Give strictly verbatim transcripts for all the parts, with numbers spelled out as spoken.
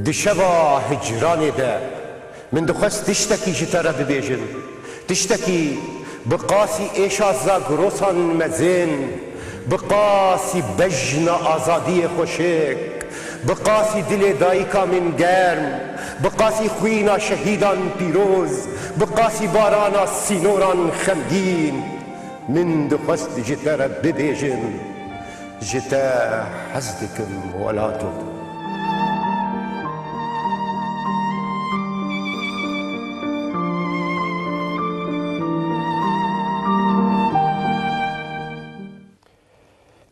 Di şeva hicranê de min dixwest tiştekî ji te re bibêjim. Tiştekî bi qasî êşa zagrosan mezin, bi qasî bejna azadiyê xweşik, bi qasî dilê dayika min germ, bi qasî xwîna şehîdan pîroz, bi qasî barana sînoran xemgîn. Min dixwest ji te re bibêjim. Ji te hez dikim welato.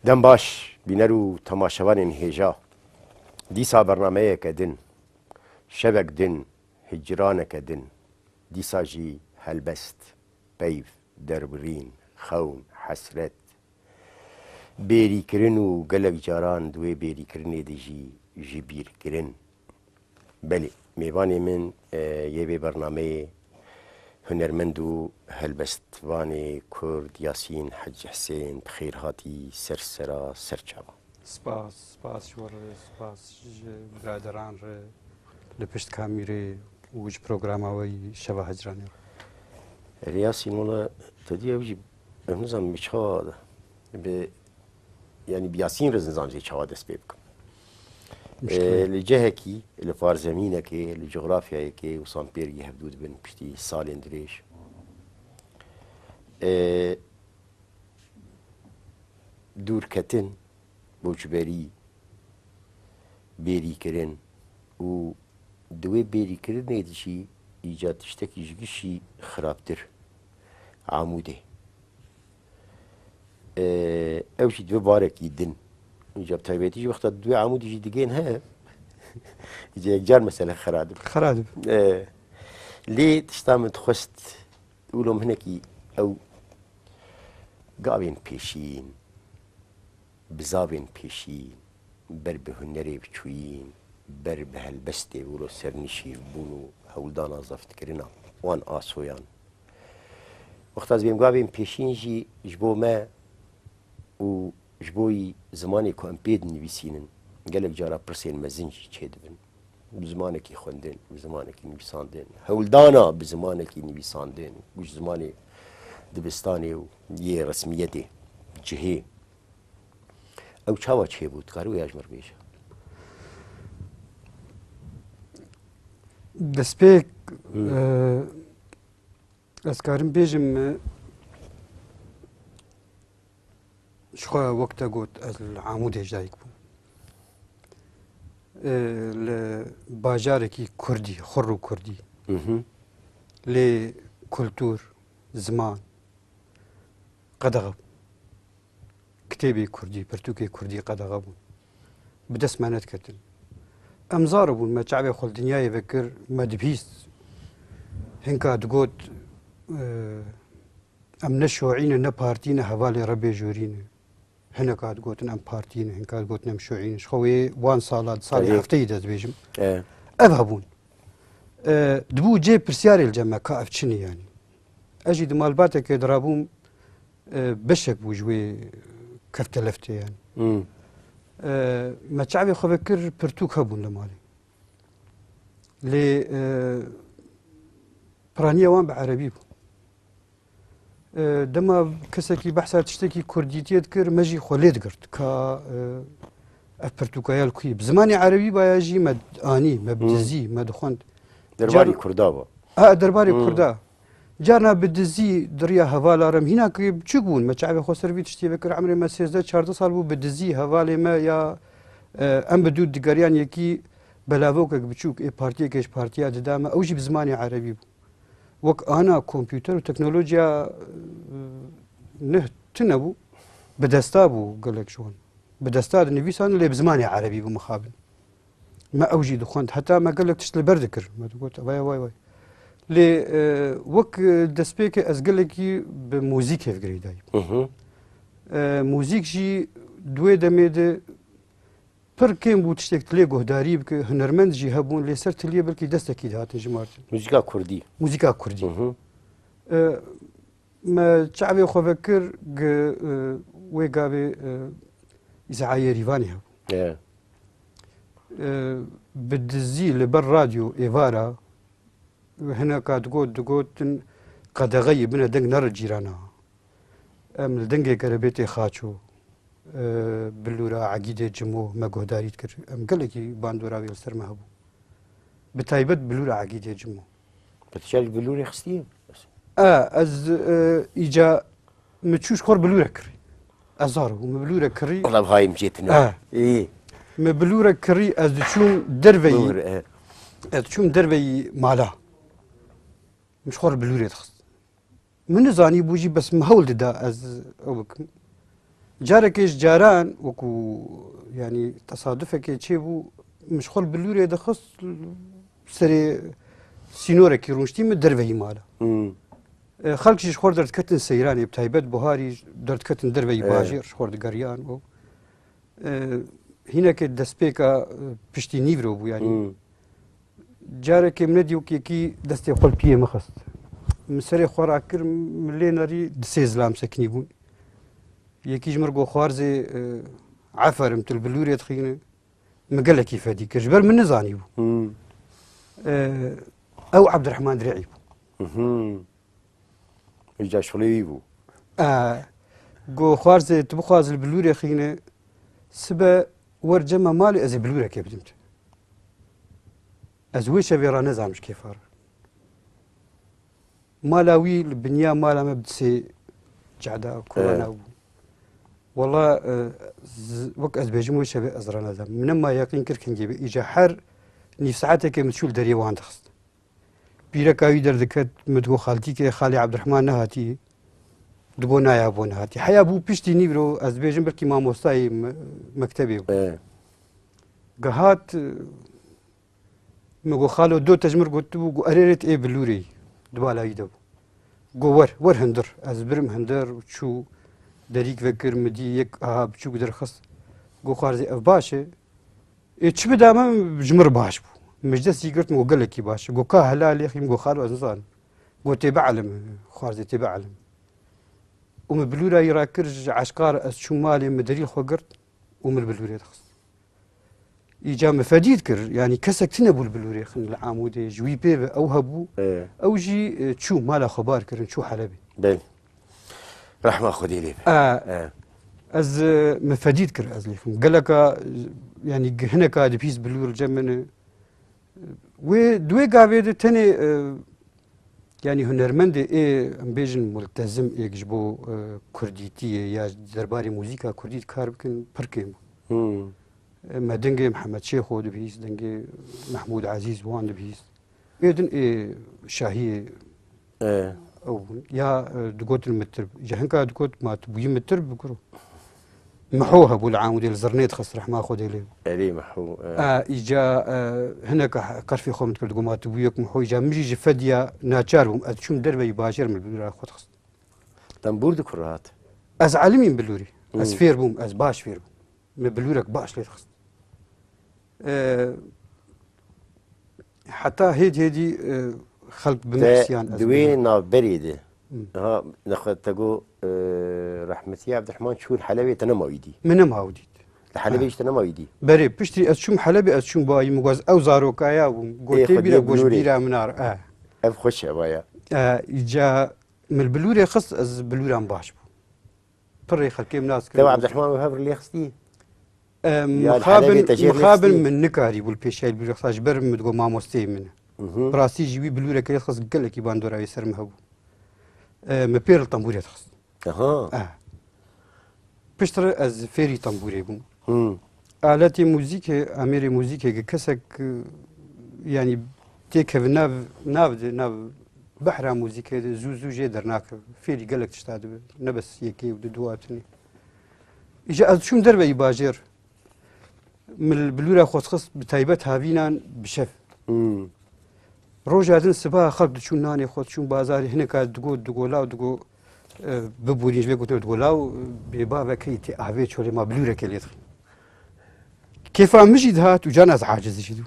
Dem baş, bîner û temaşevanên hêja. Dîsa bernameyeke din, şevek din, hicraneke din, dîsa jî helbest, peyv, derbirîn, xewn, hesret, bêrîkirin û gelek caran di wê bêrîkirinê de jî ji bîrkirin. Belê, mêvanê min, e, yê vê bernameyê hunermend û helbestvanê Kurd Yasîn Hecî Hisên, bi xêr hatî, ser sera, ser çava. Spas, spas ji we re, spas ji biraderan re li pişt kamîrê û ji programa we yî Şeva Hicranê re. Erê Yasîn, wela te dî ev jî, ev nizanim bi çawa de, bi, yanî bi Yasîn re nizanim jî çawa dest pê bikim. Muşkil. Ee, li cihekî, li farzemînekê, li cografyayekê û sanpêrgî hevdû dibin piştî salên dirêj. Ee, dûrketin, koçberî, bêrîkirin û di wê bêrîkirinê de jî îca tiştekî ji gişî xirabtir. Amûdê. Ee, ew jî di vê barekî din. Îca bi taybetî jî wexta di wê Amûdê jî digên he. Îca yekcar mesele xira dibe. Xira dibe. Ee, lê tişta min dixwest, wilo min hinekî ew gavên pêşîn, bizavên pêşîn, ber bi hunerê biçûyîn, ber bi helbestê wilo sernişîv bûn û hewldana zeftkirina wan asoyan. Wexta ez bêm gavên pêşîn jî ji bo me û ji bo yî zimanê ku em pê dinivîsînin, gelek cara pirsên mezin jî çêdibin. Bi zimanekî xwendin, bi zimanekî nivîsandin, hewldana bi zimanekî nivîsandin, û ji zimanê dibistanê û yê resmiyetê, cihê. Ew çawa çêbû? Dikarî wê ya ji min re bêje? Destpêk, Hmm. e, ez karim bêjim, e, ji xwe wek te got, ez li Amûdê ji dayik bûm. E, li bajarekî kurdî, xurr û kurdî. Mhm. Lê kultur, ziman, qedexe bû. Kitêbê kurdî, pirtûkê kurdî qedexe bûn. Bi dest me nediketin. Em zar bûn, me çavê xwe li dinyayê vekir, me dibihîst. Hinka digot, e, em ne şoî ne, ne partî ne, hevalê Rebê jûrî ne. Hineka digotin em partî ne, hinka digotin em şoî ne. Ji xwe wê wan sala, di salê Tabii. hefteyî de dibêjim. E. Ev hebûn. E, dibû cê pirsyarê li cem me ka ev çi ne yanî. Ez jî di malbateke dirabûm, e, beşek bû ji wê kefte leftê yanî. Hmm. E, me çavê xwe vekir, pirtûk hebûn li malê. Lê, e, piraniya wan bi erebî bû. E, dema kesekî behsa tiştekî kurdîtiyê dikir, me jî xwe lê digirt ka, e, ev pirtûka ya li ku ye. Bi zimanê erebî baya jî me anî, me Hmm. dizî, me dixwend. Derbarî Car- Kurda bû. Ha, derbarê Hmm. Kurda. Carna bi dizî di riya hevala re, em hîna ku biçûk bûn, me çavê xwe ser vî tiştî vekir, emrê me sêzdeh çardeh sal bû, bi dizî hevalê me ya, e, em bi dû digeriyan, yekî belavokek biçûk ê partiyekê ji partiya dida me, ew jî bi zimanê erebî bû. Wek ana kompûter û teknolojiya, e, nuh tune bû, bi desta bû gelek ji wan. Bi desta dinivîsan, lê bi zimanê erebî bû mixabin. Me ew jî dixwend. Heta me gelek tişt li ber dikir. Me digot, vay, vay, vay. Lê, e, wek, e, destpêkê ez gelekî bi muzîkê girêdayî. Hı hı. E, muzîk jî di wê demê de pir kêm bû tiştek tu lê guhdarî bike. Hunermend jî hebûn, lê ser tiliyê belkî destekî dihatin jimartin. Muzîka kurdî. Muzîka kurdî. Hı hı. E, Me çavê xwe vekir, gi, e, wê gavê, e, îzayê Rîvanê hebû. E. E, bi dizî li ber radyo êvara hineka digot, digotin, qedexeyî bine deng nere cîrana. Em li dengê kerebêtê Xaço, e, bilûra Egîdê Cimo me guhdarî dikir. Em gelekî bandora wê li ser me hebû. Bi taybet bilûra Egîdê Cimo. Tu çav li bilûrê xistiyê? E, ez, e, îca min çû ji xwe re bilûrek kirî. Ez zar bûm, min bilûrek kirî. Wala vayim çêtine. E. Î. Min bilûrek kirî, ez diçûm derveyî. Bilûr, e. Ez diçûm derveyî mala. Min ji xwe re bilûrê dixist. Min nizanî bû jî, bes min hewl dida ez ew bikim. Carekê ji caran wekû, yanî, tesadufekê çêbû, min ji xwe li bilûrê dixist, serê sînorekî rûniştî min derveyî mala. Hmm. E, xelk jî ji xwe re derdiketin seyranê, bi taybet buharî derdiketin derveyî, e, bajêr, ji xwe re digeriyan û, e, hînekê destpêka, e, piştî nîvro bû, yanî. Hmm. Carekê min nedî wek yekî destê xwe li piyê min xist. Min serê xwe rakir, min lê nerî, di sê zilam sekinî bûn. Yekî ji min re got, Xwarzê, e, aferin, tu li bilûrê dixîne. Min gelekî fedî kir. Ji ber min nizanî bû. Hmm. E, ew Ebdirehman Dirê'î bû. Mhm. Îca şixulê wî bû. E, got, Xwarzê, tu bixwazî li bilûrê xîne, sibe wer cem me malê, ez ê bilûrekê bidim te. Ez wê şevê re nezam ji kêfa re. Mala wî li binya mala me bi sê cada kurana bû. Wela, e, z-, wek ez bêjim, wê şevê ez ranedam. Min nema yeqîn kir kengê be. Îca her nîv saetekê min çû li deriyê wan dixist. Pîreka wî derdiket, min digot, Xaltîkê, xalê Ebdirehman nehatî? Digot, na ya bo nehatî. Heya bû piştî nîvro, ez dibêjim belkî mamostayê me-, mektebê bû. E. Gihat, e, min got, Xalo, do te ji min re gotibû, got, erê rê tu ê bilûrê yî. Di bala wî de bû. Got, wer, wer hundir. Ez birim hundir, çû derîk vekir, min dî yek aha biçûk derxist. Got, Xwarzê, ev baş e. Ê çi bida me, ji min re baş bû. Min ji destî girt, min got, gelekî baş e. Got, ka helalê xî? Min got, Xalo, ez nizanim. Got, tê bielime, Xwarzê, tê bielime. Û min bilûra wî rakir, ji eşqa re ez çûm malê, min derî li xwe girt û min li bilûrê dixist. Îca min fedî dikir, yanî kesek tune bû li bilûrê xin li Amûdê, ji wî pê ve ew hebû, e, ew jî, e, çû mala xwe bar kirin, çû Helebê. Belê. Rehma Xwedê lê be. E, e, ez, e, min fedî dikir ez lê xim. Geleka, e, yanî hineka dibihîst bilûr li cem min e. Wê, di wê gavê de tenê, e, yanî hunermendê ê, em bêjin, multezim êk ji bo, e, kurdîtiyê ya derbarê muzîka kurdî kar bikin, pir kêm bû. Hmm. E, me dengê Mihemed Şêxo dibihîst, dengê Mehmûd Ezîz wan dibihîst. Ê din ê şahiyê, e, ew bûn. Ya, e, digotin mitir. Ji hinka digot, ma tu bûyî mitir bikuro. Miho hebû li Amûdê, li zirnê dixist, rehma Xwedê lê. Erê, Miho, e. A, îca, e, hineka qerfê xwe min dikir, digot, ma tu bûyî wek Miho. Îca min jî ji fediya naçar bûm. Ez çûm derveyî bajêr, min bilûra xwe dixist. Tembûr dikur rahat. Ez elimîm bilûrî. Ez, hmm, fêr bûm, ez baş fêr bûm. Min bilûrek baş lê dixist. E, heta hêdî hêdî, e, xelk bi min hisiyan ez. Di wê navberê de, hmm, ha, nexwe te got, e, rehmetî Ebdirehman çû Helebê, te nema wî dî? Min nema wî dît. Li Helebê, ha, jî te nema wî dî? Berê, piştî ez çûm Helebê, ez çûm bayî, min got, ez ew zarokaya bûm. Got, ê, tê bîra, got, ji bîra min nare. E. Ev xweş e, vaya. E, îca min li bilûrê xist, ez bilûran baş bûm. Pirê xelkê min nas kirin. Te û Ebdirehman wê hev re lê xistî? E, ya mixabin, Helebê te jê lê xistî? Mixabin min nikarî bû li pêşayî bilûrê xista, ji ber min digot mamosteyê min e. Mhm. Bi rastî jî wî bilûreke lê dixist, gelekî bandora wê ser min hebû. E, min pê re li tembûrê dixist. Aha. E. Piştre ez fêrî tembûrê bûm. Hmm. Aletê muzîkê, amêrê muzîkê, kesek, e, yanî têkeve nav, nav de, nav behra muzîkê de zû zû jê dernakeve. Fêrî gelek tişta dibe. Ne bes yekê û du dua tune. Îja ez çûm derveyî bajêr. Min li bilûra xwe dixist, bi taybet havînan bi şev. Hmm. Roja din sibaha xelk diçûn nanê xwe, diçûn bazarê, hineka digot, digot law, digot, e, biborîn, ji vê gotinê digot law, bê bavekê tê avê çolê ma bilûrekê lê dixin. Kêfa min jî dihat û can ez aciz jî dû.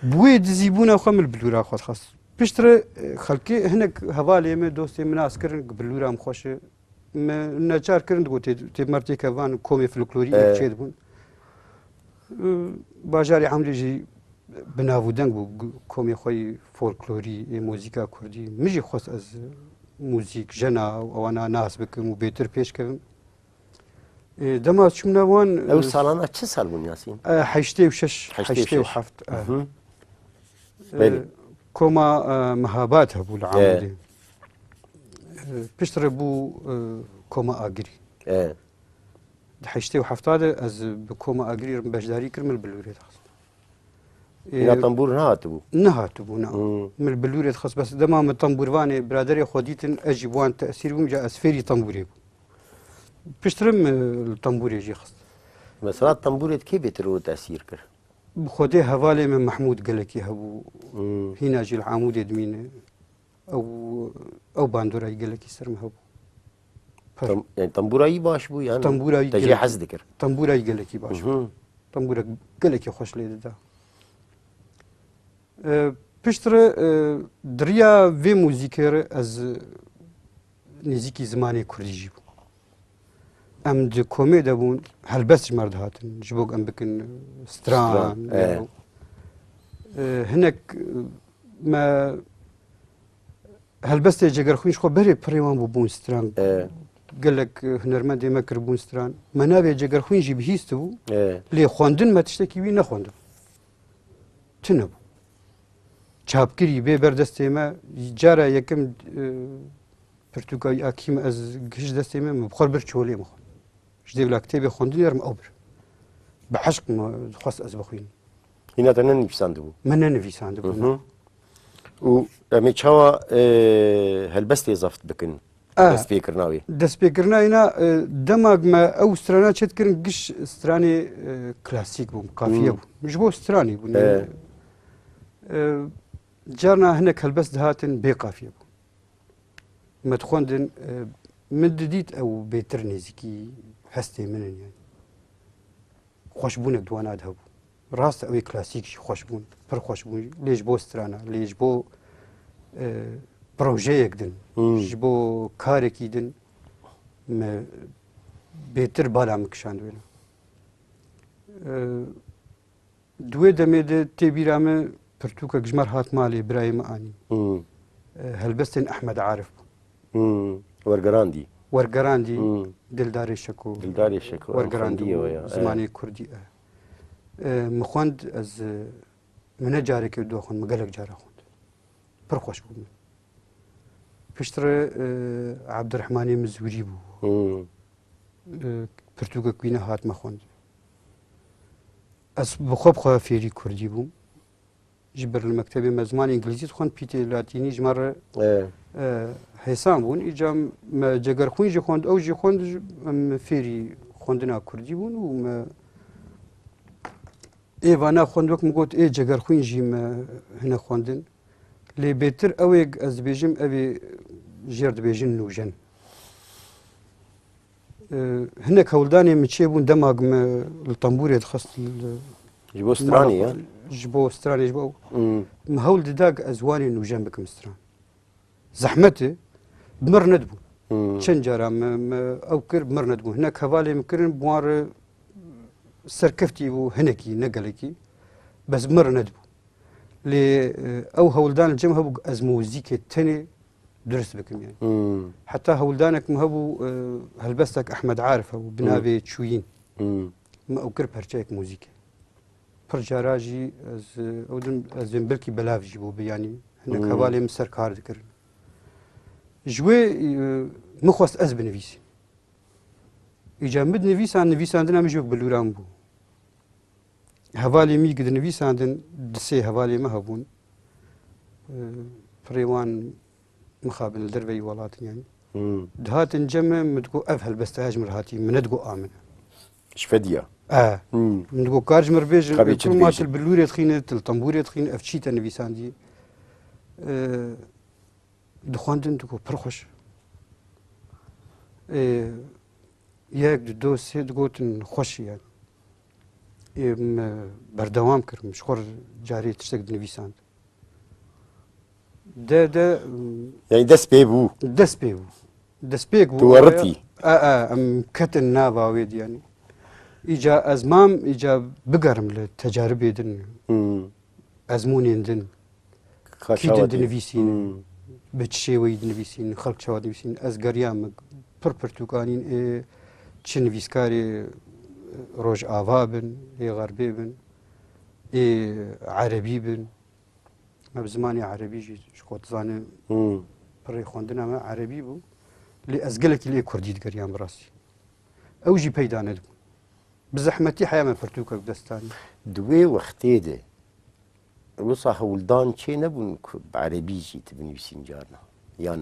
Bi wê dizîbûna xwe min li bilûra xwe dixwest. Piştre, e, xelkê hinek hevalê min, dostê min nas kirin, bilûra min xweş e. Me neçar kirin, digot, tê, tê mer têke van komê folklorî, e, çê dibûn. Bajarê Amedê jî bi nav û deng bû, gu-, komê xwe yî folklorî, ê muzîka kurdî. Min jî xwest ez muzîk, jena û ewana nas bikim û bêtir pêş kevim. Ê, dema çûm nav wan, Ew e, salana çi sal bûn Yasîn? E, heştê û şeş, heştê û şeş. Heştê û heft, e. Hı hı. E, Belê. Koma, e, Mehabad hebû li E. Amedê. E, piştre bû, e, Koma Agirî. E. Di heştê û hefta de ez bi Koma Agirî re beşdarî kir, min li bilûrê dixist. Hîna Ê, tembûr nehatibû? Nehatibû, na. Hmm. Min li bilûrê dixist, bes dema min tembûrvanê biraderê xwe dîtin, ez jî bi wan tesîr bûm, ca ez fêrî tembûrê bûm. Piştre min li tembûrê jî xist. Mesela tembûrê di kê bêtir û tesîr kir? Bi xwedê hevalê min Mehmûd gelekî hebû. Hmm. Hîna jî li Amûdê dimîne. Ew, ew bandorayî gelekî ser min hebû. Pir. Tam-, yani tembûrayî baş bû, yani Tembûrayî te jê gelekî, hez dikir. Tembûrayî gelekî baş bû. Mhm. Tembûrek gelekî xweş lê dida. E, piştre, e, di riya vê muzîkê re ez nêzîkî zimanê kurdî jî bûm. Em di komê de bûn, helbest ji me re dihatin. Ji bo em bikin stran, Stran, ya. E, hinek, e, me helbestê Cegerxwîn ji xwe berê pirê wan bû bûn stran. E. Gelek, e, hunermendê me kiribûn stran. Me navê Cegerxwîn jî bihîstibû. E. Lê xwendin me tiştekî wî nexwendibû. Tune bû. Çapkirî bê ber destê me, cara yekem, e, pirtûka wî akî me ez gihişt destê me, min bi xwe bir çolê min xwend. Ji dêvla kitêbê xwendinê re min ew bir. Bi eşq min dixwest ez bixwînim. Hîna te nenivîsandibû? Min nenivîsandibû, Hı hı. ne. Û em ê çawa, e, helbestê zeft bikin? Ah, Destpêkirina wê. Destpêkirina hîna, e, dema me ew strana çêdikirin, giş stranê, e, klasîk bûn, kafiye Hmm. bûn. Ji bo stranê bûn. E. Yani, e, carna hinek helbest dihatin bê kafiye bûn. Me dixwendin, e, min didît ew bêtir nêzîkî hestê min in yani. Xweşbûnek di wana de hebû. Rast ew ê klasîk jî xweş bûn, pir xweş bûn. Lê ji bo strana, lê ji bo, e, projeyek din, Hmm. ji bo karekî din me bêtir bala min kişand wêne. E, di wê demê de tê bîra min pirtûkek ji me re hat malê, birayê min anî. Hmm. E, helbestên Ehmed Arif bû. Hmm. Wergerandî. Wergerandî, Hmm. Dildarê Şeko. Dildarê Şeko, em Wergerandî xwendiye bû, we ya, zimanê e. kurdî, e. E, min xwend, ez, e, min ne carekê du xwend, min gelek cara xwend. Pir xweş bû min. Piştre, e, Abdurrahmanê Mizwirî bû. Hmm. E, pirtûkek wî ne hat me xwend. Ez bi xwe bi xwe fêrî kurdî bûm. Ji ber li mektebê me zimanê îngilîzî dixwend, pîtê latînî ji me re, E. e, hêsan bûn. Îca me Cegerxwîn jî xwend, ew jî xwend, em fêrî xwendina kurdî bûn û me ê vana xwend, wek min got, ê Cegerxwîn jî me hine xwendin. Lê bêtir ew ê ez dibêjim, ev ê jêr dibêjin nûjen. E, hinek hewldanê min çêbûn, dema min li tembûrê dixist li Ji bo stranê ya? Ji bo stranê, ji bo Hmm. min hewl dida ku ez wanê nûjen bikim stran. Zehmet e, bi mir nedibûn. Hmm. Çend cara min, min ew kir, bi mir nedibûn. Hinek hevalê min kirin, bi wan re serkeftî bû, hinekî, ne gelekî. Bes bi mir nedibû. Lê, e, ew hewldan li cem hebû, ez muzîkê tenê durist bikim yani. Hmm. Heta hewldanek min hebû, e, helbestek Ehmed Arif hebû, bi Hmm. navê Çûyîn. Hmm. Min ew kir perçeyek muzîkê. Pir cara jî ez, e, ew din, ez ên belkî belav jî bû bi yani. Hinek Hmm. hevalê min ser kar dikirin. Ji wê, e, min xwest ez binivîsim. Îca min dinivîsan, nivîsandina min jî wek bilûran bû. Hevalê min ku dinivîsandin, di sê hevalê me hebûn. E, pirê wan mixabin li derveyî welatin yani. Hmm. Dihatin cem me, min digot, ev helbesta ji min re hatî, min nedigot a min e. Ji fediya? E. Hmm. Min digot, kar ji min re bêjin, Kabê e, çi kur ma dibêjin? Til bilûrê dixîne, til tembûrê dixîne, ev çî te nivîsandî? E, Dixwendin, digot, pir xweş. Ê, yek, du, do, sê digotin xweş e yani. Ê, me berdewam kir, min ji xwe re carê tiştek dinivîsand. De, de, Yani dest pê bû. Dest pê bû. Destpêk bû. Tu weritî. E, e, em ketin nava wê de yani. Îca ez mam, îca bigerim li tecaribê din, Hmm. ezmûnên din. Ka Kî çawa din dî? dinivîsînin, Hmm. bi çi şêweyî dinivîsînin, xelk çawa dinivîsînin. Ez geriyam pir pirtûkanîn ê çi nivîskarê Rojava bin, ê Xerbê bin, ê Erebî bin. Me bi zimanê Erebî jî ji xwe dizane Hmm. pirê xwendina me Erebî bû. Lê ez gelekî lê Kurdî digeriyam bi rastî. Ew jî peyda nedibûn. Bi zehmetî heya me pirtûkek bi dest anî. Di wê wextê de wisa hewldan çê nebûn ku bi erebî jî tu binivîsîn carna? Yan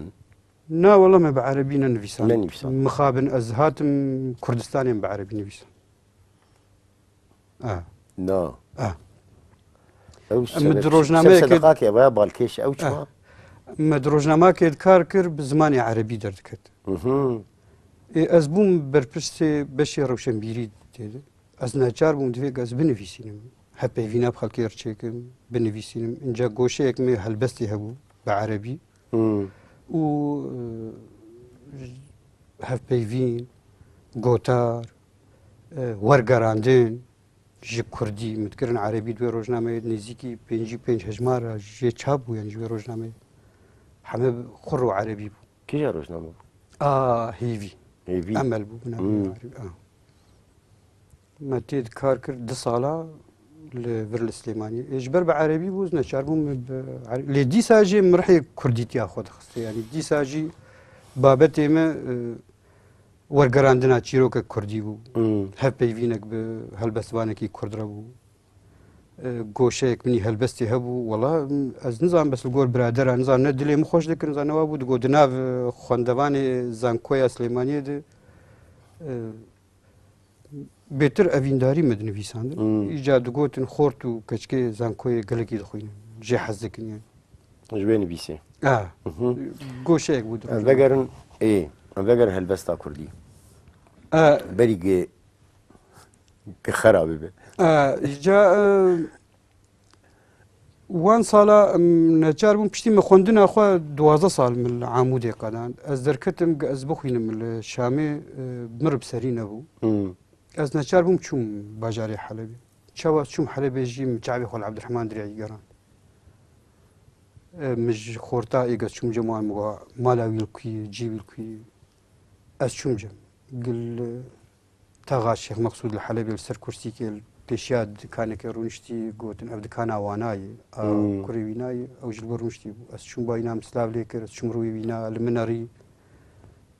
Na wele me bi erebî nenivîsand. Nenivîsand. Mixabin ez hatim Kurdistanê em bi erebî nivîsan. Ah. Na. Ah. Ew Em sebep di çi? rojnameyekê Sebep sedaqatê ev ya balkêş ew çima? Ah. Me di rojnamakê kar kir bi zimanê erebî derdiket. Mhm. Ê, ez bûm berpirsê beşê rewşenbîrî tê de. Ez neçar bûm divê ez binivîsînim. Hevpeyvîna bi xelkê re çêkim, binivîsînim. Înca goşeyek me helbestê hebû bi erebî. Hmm. Û, e, hevpeyvîn, gotar, e, wergerandin ji kurdî, min dikirin erebî di wê rojnameyê de nêzîkî pêncî pênc hejmara jê çap bû, yanî ji wê rojnameyê. Heme xur û erebî bû. Kîja rojname bû? A, Hêvî. Hêvî. Emel bû, bi navê Hmm. erebî. A. Me tê de kar kir du sala li vir li Silêmaniyê. Ê, ji ber bi erebî bû, ez neçar bûm bi ere-, lê dîsa jî min rihê kurdîtiya xwe dixistê. Yanî dîsa jî babetê me, e, wergerandina çîrokek kurdî bû. Hmm. Hevpeyvînek bi helbestvanekî kurd re bû. E, goşeyek min î helbestê hebû. Wela, ez nizanim, bes li gor biradera, nizanim, ne dilê min xweş dikir, nizanim ne wa bû, digot di nav, e, xwendevanê zankoya Silêmaniyê de, e, Bêtir evîndarî me dinivîsandin. Hmm. Îca digotin xort û keçikê zankoyê gelekî dixwînin. Jê hez dikin yani. Ji wê nivîsê. Ha. Mhm. Goşeyek bû Em dirojname. vegerin, ê, em vegerin helbesta kurdî. E, Berî ge, ge xera bibe. E, îca, e, Wan sala, em, neçar bûm, piştî min xwendina xwe duwazdeh sal min li Amûdê qedand. Ez derketim, ez bixwînim li Şamê, e, min re bi serî nebû. Hmm. Ez neçar bûm çûm bajarê Helebê. Çawa çûm Helebê jî min çavê xwe li Ebdurehman Diriyayî gerand. E, min ji xorta êk ez çûm cem wan, min got, mala wî li ku ye, cî wî li ku ye? Ez çûm cem. Gil, e, Taxa Şêx Meqsûd li Helebê li ser kursîkê li pêşiya dikanekê rûniştî, gotin, ev dikana Wana ye, a Hmm. kurê wîna ye, ew jî li wir rûniştî bû. Ez çûm bayîna min silav lê kir, ez çûm rûyê wîna, li min nerî.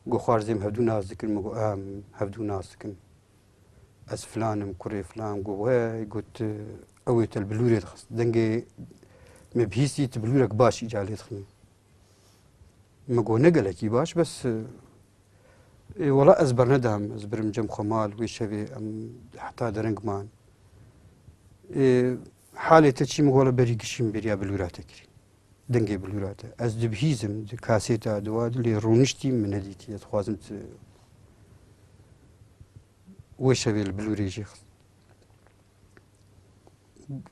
Got, xwarzê em hevdû nas dikin, min got, em hevdû nas dikin. Ez filan im, kurê filan, got, wey, got, ew ê te li bilûrê dixist. Dengê me bihîstî tu bilûrek baş îca lê dixînî. Min got, ne gelekî baş, bes, e, ê, wela ez bernedam, ez birim cem xwe mal, wê şevê em heta dereng man. Ê, halê te çi? Min got, wela berî gişî min bêriya bilûra te kirî. Dengê bilûra te. Ez dibihîzim, di kasêta di wa de lê rûniştî min nedîtî, ez dixwazim tu wê şevê li bilûrê jê xist.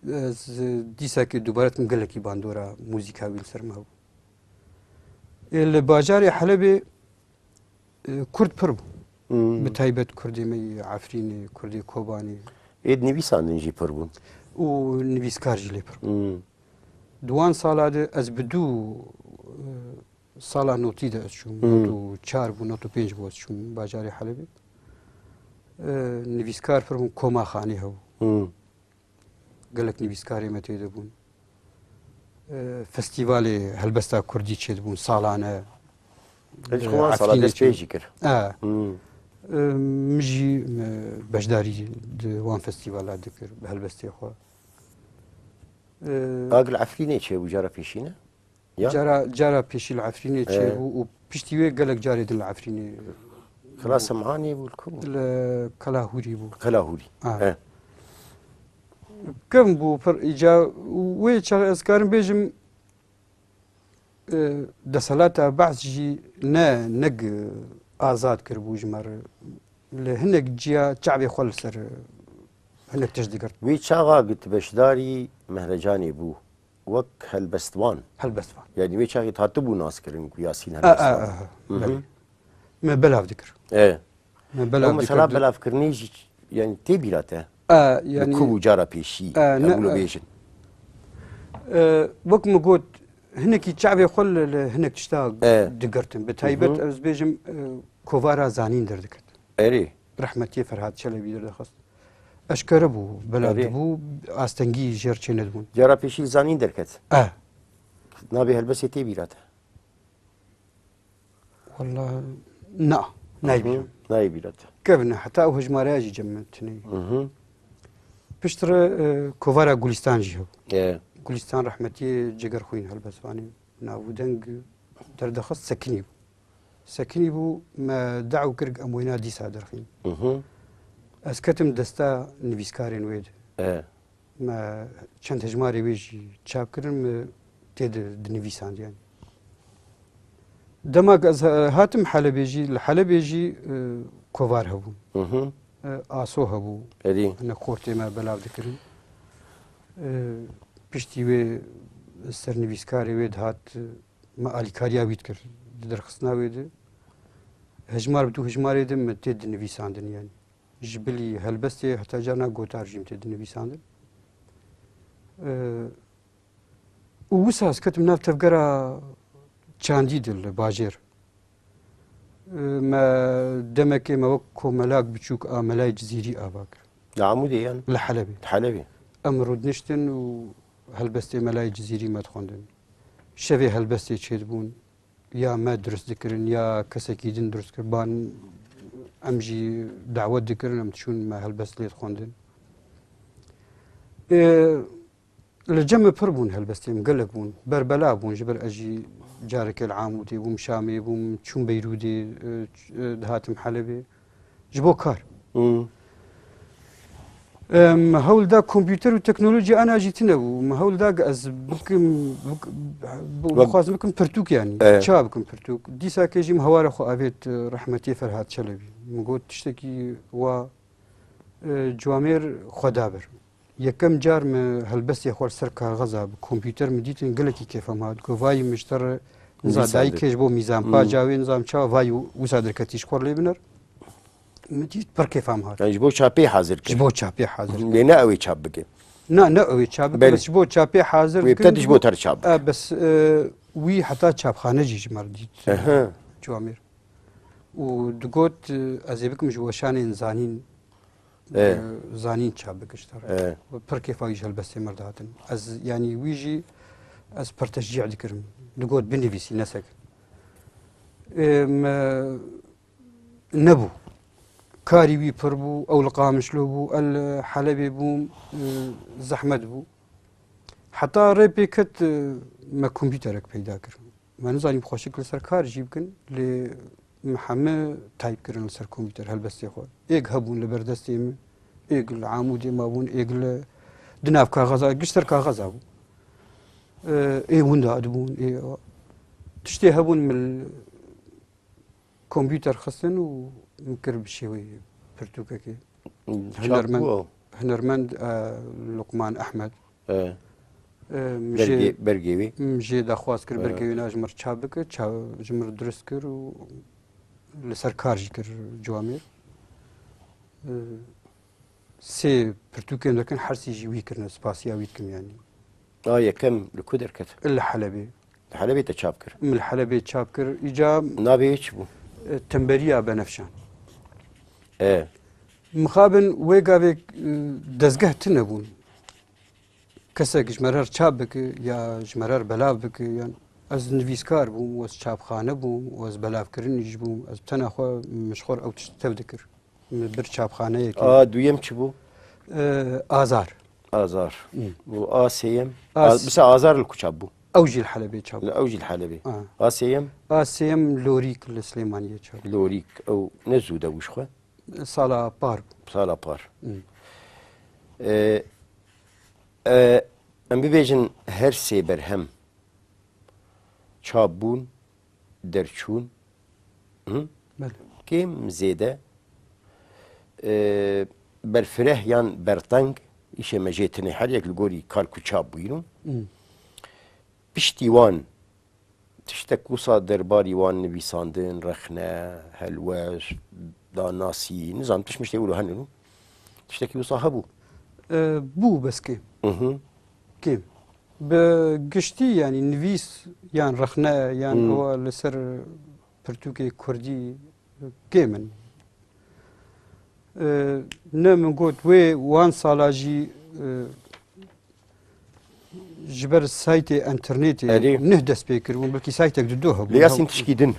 Ez dîsakê dubare dikim, gelekî bandora muzîka wî li ser min hebû. Ê, li bajarê Helebê, e, Kurd pir bû. Hmm. Bi taybet Kurdê me yê Efrînê, Kurdê Kobanê. Ê, di nivîsandin jî pir bûn. Û nivîskar jî lê pir bû. Hmm. Di wan sala de ez bi dû, e, sala notî de ez çûm. Hmm. Not û çar bû, not û pênc bû ez çûm bajarê Helebê. E, nivîskar pir bûn, koma Xanê hebû. Hmm. Gelek nivîskarê me tê de bûn. E, festîvalê helbesta kurdî çêdibûn salane. Hiç Li xwe wan sala Efrînê dest pê çêdibûn. jî kir. E. Hmm. E, min jî, e, beşdarî di wan festîvala dikir bi helbestê xwe. E, Agil Efrînê çêbû cara pêşîne? Ya? Cara, cara pêşî li Efrînê Ee. çêbû û piştî wê gelek carê din li Efrînê. Kela Semhanê bû, li ku bû? Li Kelahûrî bû. Kelahûrî. Ah. Eh. Kevn bû pir îca, wê çax ez karim bêjim, e, desthilata Behs jî ne, ne g-, azad kiribû ji me re. Li hinek ciya çavê xwe li ser, e, hinek tişt digirt. Wê çaxa got beşdarî mehrecanê bû. Wek helbestvan. Helbestvan. Yanî wê çaxê hatibû naskirin ku Yasîn A, a, helbestvan. a, a. Mhm. Belê. Me belav dikir. E. Me belav Ew dikir. Mesela belavkirinê jî Yani tê bîra te? E, Li yani, ku bû cara pêşî? E, ne, Hewlo e, bêjin. E, wek min got, hinekî çavê xwe li, li hinek tişta E. digirtin. Bi taybet Hı hı. ez bêjim, e, kovara Zanîn derdiket. Erê. Rehmetiyê Ferhat Çelebî derdixist. Eşkere bû, belav Erê. dibû, astengî jêr çênedibûn. Cara pêşî li Zanîn derket. E. Navê helbestê tê bîra te? Walla, na, nayê bîra. Hı, nayê bîra te. Kevin e, heta ew hejmareya jî cem min tune ye. Hı hı. Piştre, e, kovara Gulîstan jî hebû. E. Gulîstan rehmetiyê Cegerxwîn helbestvanê. Nav û deng derdixist Sekinî bû. Sekinî bû, me dew kir em wêna dîsa derxîn. Hı hı. Ez ketim desta nivîskarên wê de. E. Me çend hejmarê wê jî çap kirin, me tê de dinivîsand yani. Dema ku ez, e, hatim Helebê jî, li Helebê jî, e, kovar hebûn. Hı hı. E, Aso hebû. Erî. Hine xortê me belav dikirin. E, piştî wê sernivîskarê wê dihat, e, me alîkariya wî dikir. Di derxistina wê de hejmar bi du hejmarê de me tê dinivîsandin yani. Ji bilî helbestê heta carna gotar jî min tê dinivîsandin. E, û wisa ez ketim nav tevgera çandî de li bajêr. E, me demekê me wek komelak biçûk a Melayê Cizîrî ava kir. Li Amûdê yan? Li Helebê. Li Helebê. Em rûdiniştin û helbestê Melayê Cizîrî me dixwendin. Şevê helbestê çêdibûn. Ya me dirust dikirin, ya kesekî din dirust kir. Ban em jî dawet dikirin, em diçûn me helbest lê dixwendin. Ê, li cem min pir bûn helbestê min, gelek bûn. Berbela bûn, ji ber ez jî carekê li Amûdê bûm, Şamê bûm, çûm Beyrûdê, e, ç-, e, dihatim Helebê. Ji bo kar. Hmm. Em, hewl da kompûter û teknolojî ana jî tune bû. Min hewl da ez bikim, bik-, bu-, Wek bixwazim bikim pirtûk yani. E. Ça bikim pirtûk. Dîsa ke jî min hewara xwe avêt, e, rehmetiyê Ferhat Çelebî. Min got tiştekî wa, e, ciwamêr xwe da bir. Yekem car me helbestê xwe li ser kaxeza bi kompûter min dîtin, gelekî kêfa min hat. Got, vayî min ji te re niza Nivîsandin. Dayikê ji bo mîzanpaca Hmm. wê nizam çawa vayî wisa derketî ji xwe re lê biner. Min dît pir kêfa min hat. Yani ji bo çapê hazir kir. Ji bo çapê hazir kir. Lê ne ew ê çap bike. Na, ne ew ê çap bike, Belê. Bes ji bo çapê hazir Wê dikin. Te ji bo ter çap bike. E, bes, e, wî heta çapxane jî ji me re dît. Aha. Ciwamêr. Û digot, e, ez ê bikim ji weşanên zanîn E. e, zanîn çap bike ji te re. E. Pir kêfa wî ji helbestê mir dihatin. Ez, yanî wî jî ez pir teşcî dikirim. Digot binivîsî, nesekin. E, me nebû. Karî wî pir bû, ew li Qamişlo bû, el Helebê bû, e, zehmet bû. Heta rê pê ket, e, me kompûterek peyda kir. Me nizanî bi xweşik li ser kar jî bikin, lê me heme tayp kirin li ser kompûter helbestê xwe. Êk hebûn li ber destê min, êk li Amûdê mabûn, êk li di nav kaxeza, giş ser kaxeza bû. Ê, ê winda dibûn, ê, tiştê hebûn min li kompûter xistin û min kir bi şêweyê pirtûkekê. Çap Hunermend, bû ew? Hunermend, e, Luqman Ehmed. E. E, min jê, Bergê, bergê wî. Min jê daxwaz kir, E. bergê wî na ji mir çap bike, ça-, ji mir dirust kir û li ser kar jî kir ciwamêr. E, sê pirtûkên derkin hersî jî wî kirine, spasiya wî dikim yanî. A yekem li ku derket? Li Helebê. Li Helebê te çap kir? Min li Helebê çap kir. Îca Navê wê çi bû? E, Temberiya Benefşan. E. Mixabin wê gavê, e, dezgeh tune bûn. Kesek ji me re çap bike ya ji me re belav bike, yan ez nivîskar bûm, û ez çapxane bûm, û ez belavkirinî jî bûm. Ez bi tena xwe, min ji xwe re ew tişt tev dikir. Min bir çapxaneyekê. A duyem çi bû? E, Azar. Azar. Hı. Û a sêyem? A, A s- mesela Azar li ku çap bû? Ew jî li Helebê çap bû. Ew jî li Helebê. A. A sêyem? A sêyem Lorîk li Silêmaniyê çap bû. Lorîk. Ew ne zû de bû ji xwe? Sala par bû. Sala par. Hı. E, e, em bibêjin her sê berhem çap bûn, derçûn. Hı? Belê. Kêm zêde, e, berfireh yan berteng, îşê me jê tine her yek li gorî kar ku çap bûyîn û Hı. piştî wan tiştek wisa derbarî wan nivîsandin, rexne, helwest, danasî, nizam tişt miştê wilo henin û Tiştekî wisa hebû? E, bû, bes kêm. Mhm. Kêm. Bi giştî, yanî nivîs yan rexne yan Hmm. ewa li ser pirtûkê kurdî kêm in. E, ne min got wê wan sala jî, e, ji ber saytê enternetê Erê. Nih dest pê kiribûn, belkî saytek di do hebû. Lê Yasîn, tişkî din.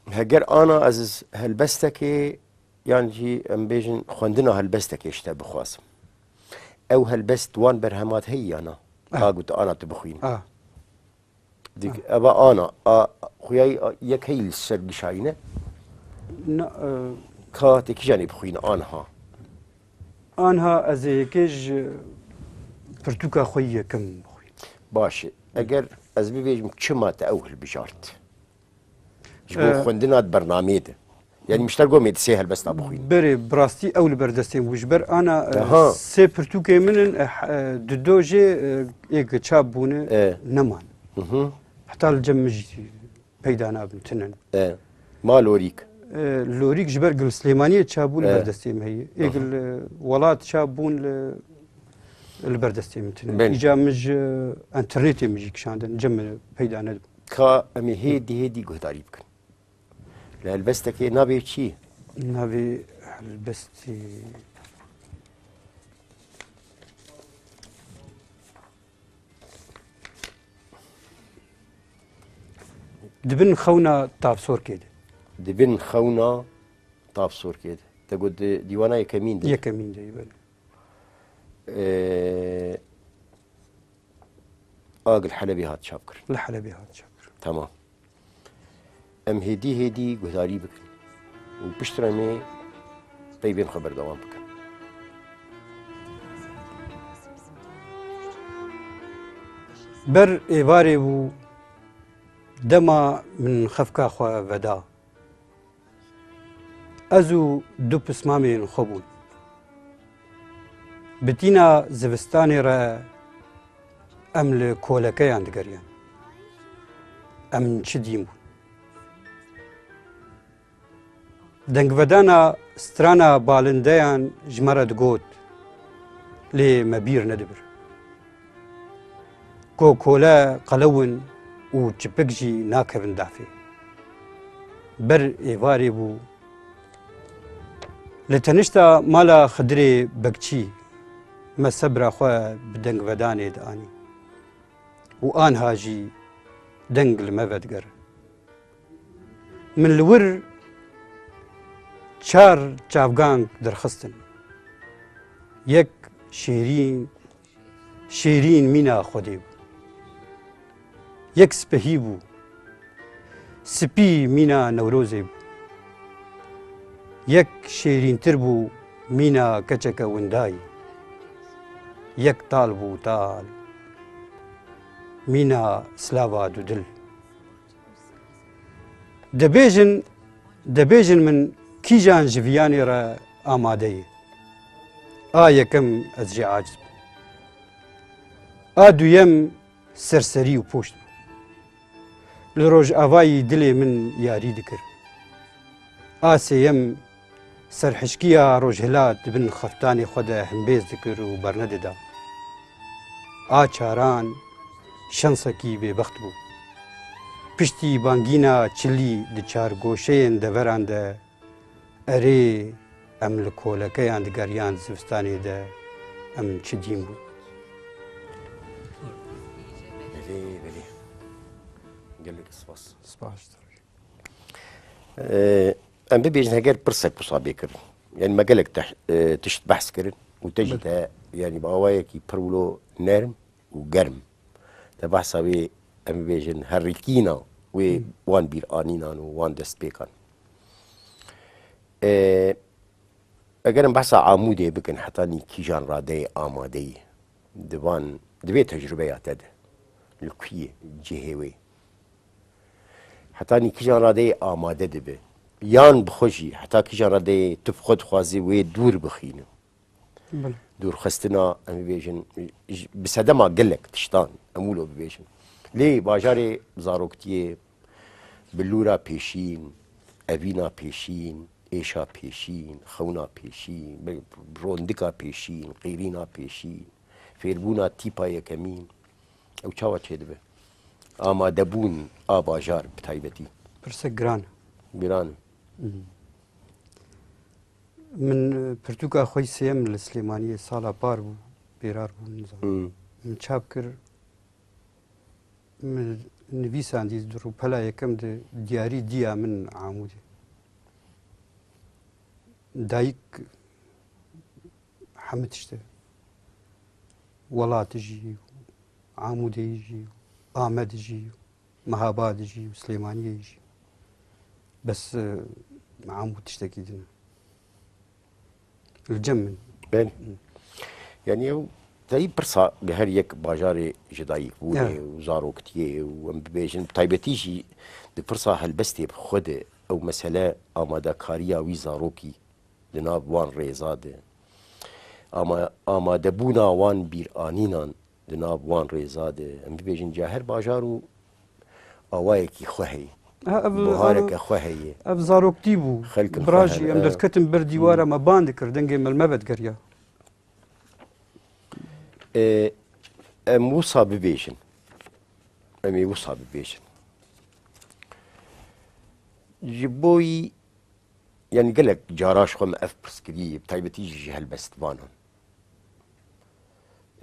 Heger ana ez helbestekê yan jî em bêjin xwendina helbestekê ji te bixwazim. Ew helbest wan berhemat heyî yana? Ah. Ka got ana tu bixwîn. Ah. Dik, Ah. eva ana, a, xuya yek heyî li ser gişayîne? Na, e, Ka te kîjanê bixwîne anha? Anha ez ê yekê ji pirtûka xwe yî yekem bixwînim. Baş e. Eger ez bibêjim çima te ew hilbijart? Ji bo Ee, xwendina di bernameyê de. Yani mişter gomê di sê helbesta bixwîn. Berê, bi rastî ew li ber destê min bû. Ji ber ana, e, Aha. sê pirtûkê min in, e, h-, e, di do jê, e, ê ki çap bûne E. neman. Hı hı. Heta li cem min jî peyda nabin, tinin. E. Ma lorîk. E, lorîk ji ber Gil Silêmaniyê çap bû, li E. ber destê min heye. Ê Aha. Gil, e, Welat çap bûn, li, li ber destê min tinin. Ben. Îca min ji enternetê min jî kişandin, cem min peyda nedibû. Ka em ê hêdî hêdî guhdarî bikin. Li helbestekê navê çi? Navê helbestê Di bin xewna Tavsorkê de. Di bin xewna Tavsorkê de. Te got di dîwana yekemîn de. Yekemîn de, belê. Ee, Agil Helebê hat çapkirin. Li Helebê hat çapkirin. Tamam. Em hêdî hêdî guhdarî bikin û piştre em ê peybên xwe berdewam bikin. Ber êvarê bû, dema min xefka xwe veda. Ez û du pismamên xwe bûn. Bi tîna zivistanê re em li kolekeyan digeriyan. Em çi dîn bûn? Dengvedana strana balindeyan ji me re digot, lê me bîr nedibir. Ku kole qelew in û çipik jî nakevin dafê. Ber êvarê bû. Li tenişta mala Xidirê Bekçî me sebra xwe bi dengvedanê dianî û anha jî deng li me vedigere. Min li wir çar çavgang derxistin. Yek şêrîn, şêrîn mîna Xwedê bû. Yek spehî bû. Spî mîna Newrozê bû. Yek şêrîntir bû mîna keçeke windayî. Yek tal bû tal. Mîna silava dudil. Dibêjin, dibêjin min kîjan ji viyanê re amade ye? A yekem ez jê aciz bûm. A duyem serserî û poşt bû. Li rojavayî dilê min yarî dikir. A sêyem serhişkiya rojhilat di bin xeftanê xwe de himbêz dikir û bernedida. A çaran şensekî bêbext bû. Piştî bangîna çilî di çargoşeyên deveran de, erê, em li kolekeyan digeriyan zivistanê de, em çi dîn bûn. Belê, belê. Gelek spas. Spas. Ee, em bibêjin heger pirsek wisa bê kirin. Yani me gelek te, e, tişt behs kirin û te jî Bil- te, yani bi awayekî pir wilo nerm û germ te behsa wê, em bibêjin, herikîna wê Hmm. wan bîranînan û wan destpêkan. Ee, eger em behsa Amûdê bikin, hetanî kîjan radeyê amadeyî di van, di vê tecrubeya te de, li ku yê cihê wê? Hetanî kîjan radeyê amade dibe? Yan bi xwe jî heta kîjan radeyê tu bi xwe dixwazî wê dûr bixîne? Belê. Dûrxistina, em bibêjin, ji, bi sedema gelek tiştan, em wilo bibêjin. Lê bajarê zaroktiyê, bilûra pêşîn, evîna pêşîn, êşa pêşîn, xewna pêşîn, bi-, rondika pêşîn, qîrîna pêşîn, fêrbûna tîpa yekemîn. Ew çawa çêdibe? Amadebûn a bajar bi taybetî. Pirsek giran. Giran. Mhm. Min, e, pirtûka xwe yî sêyem li Silêmaniyê sala par bû, bêrar bû, nizanim. Hmm. Min çap kir, min nivîsandî di rûpela yekem de diyarî diya min Amûdê. Dayik hemî tişt e. Welat jî, Amûdê jî, Amed jî, Mehabad jî û Silêmaniyê jî. Bes, e, Amûd tiştekî din e. Li cem min. Belê. Yani ew tayî pirsa bi her yek bajarê ji dayikbûnê Ya. û zaroktiyê û em bibêjin, taybetî jî di pirsa helbestê bi xwe de ew mesele amadekariya wî zarokî di nav wan rêza de, ama-, amadebûna wan bîranînan di nav wan rêza de, em bibêjin, ca her bajar û awayekî xwe heye. Ha, ev, Buhareke ev, xwe heye. Ev zaroktî bû. Xelkin Bira xwe jî, hene, em e. Derdiketin ber dîwara me ban dikir, dengê me li me vedigeriya. E, em wisa bibêjin. Em ê wisa bibêjin. Ji bo yî, yani gelek cara ji xwe me ev pirs kirî, bi taybetî jî ji helbestvanan.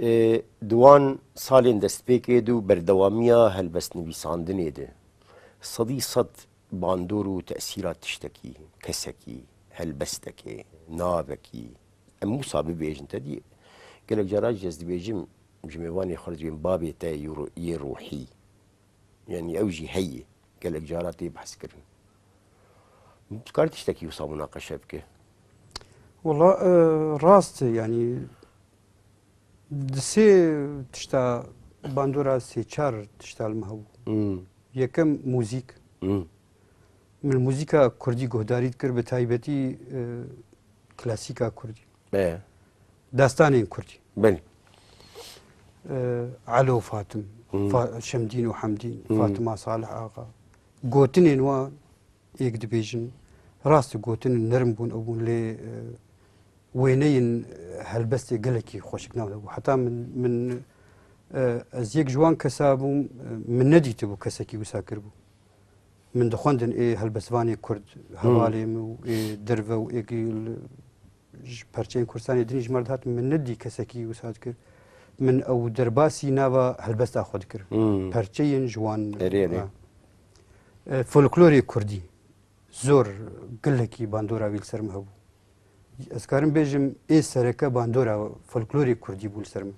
E, di wan salên destpêkê de û berdewamiya helbestnivîsandinê de, sedî sed bandor û tesîra tiştekî, kesekî, helbestekê, navekî, em wisa bibêjin te dî, gelek cara jî ez dibêjim, ji mêvanê xwe re dibêm babê te yê ru-, yê ruhî. Yani ew jî heye. Gelek cara tê behs kirin. Dikare tiştekî wisa munaqeşe bike? Wala, e, rast e, yani di sê tişta bandora sê çar tişta li me hebû. Hmm. Yekem muzîk. Hmm. Min muzîka kurdî guhdarî dikir, bi taybetî, e, klasîka kurdî. E. Destanên kurdî. Belê. E, Elo Fatim, Hmm. Fa-, Şemdîn û Hemdîn, Hmm. Fatima Salih Axa. Gotinên wan êk dibêjin. Rast e, gotin nerm bûn, ew bûn, lê, e, wêneyên, e, helbestê gelekî xweşik nabû. Heta min, min, e, ez yek ji wan kesa bûm, e, min nedîtibû kesekî wisa kiribû. Min dixwendin ê helbestvanê kurd, Hmm. hevalê min û ê derve û êkî li, ji perçeyên Kurdistanê dinî ji me re dihatin, min nedî kesekî wisa dikir. Min ew derbasî nava helbesta xwe dikir. Hmm. Perçeyên ji wan, Erê, erê. ha. E, folklorê kurdî zor gelekî bandora wî li ser min hebû. Ez karim bêjim, ê sereke bandora folklorê kurdî bû li ser min.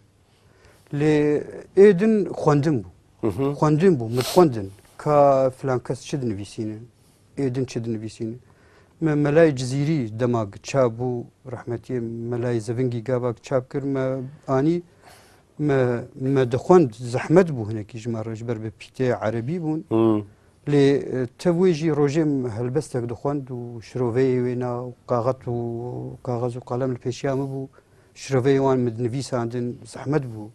Lê ê din xwendin bû. Hı hı. Xwendin bû, min dixwendin. Ka filan kes çi dinivîsîne, ê din çi dinivîsîne. Me Melayê Cizîrî dema çap bû, rehmetiyê Melayê Zevingî gava çap kir, me anî, me, me dixwend, zehmet bû hinekî ji me re, ji ber bi pîtê erebî bûn. Hı. Lê, e, tev wê jî rojê min helbestek dixwend û şiroveyê wêna û kaxet û, kaxez û qalem li pêşiya min bû. Şiroveyê wan min dinivîsandin, zehmet bû.